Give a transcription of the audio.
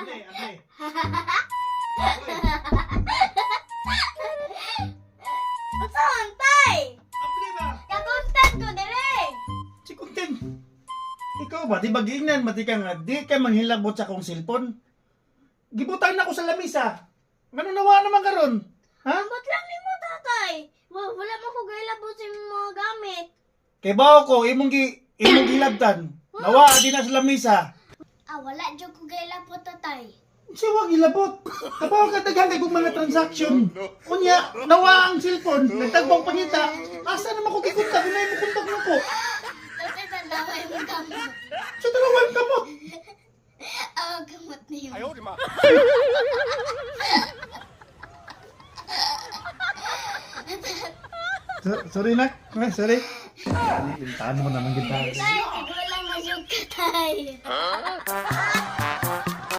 Abli, abli. Uy, Unsa man, tay? abli ba? Kakontent ko dire. Si content. Ikaw ba, di ba giingnan, mati ka nga, di ka manghilabot sa akong cellphone? Gibutan na ko sa lamisa. Ngano nawa naman karon? Ha? Ambot lang nimo, tatay. Wala mo ko gailabot sa imong mga gamit. Kay bao ko, imong gilabtan. Nawa di na sa lamisa. Ah, wala jud ko gailabot, tatay. Siya wag ilabot. Kabaw ka daghan kay kong mga transaction. Unya, nawa ang cellphone, nagtagbang pangita. Asa naman ko gikontak, unay mo kontak nako. Tatay, tanawa imong gamot. Sa dalawang kamot. Ah, gamot niyo. Sorry nak, eh, sorry. Lintaan mo naman kita. Tay, wala na jud ka, tay.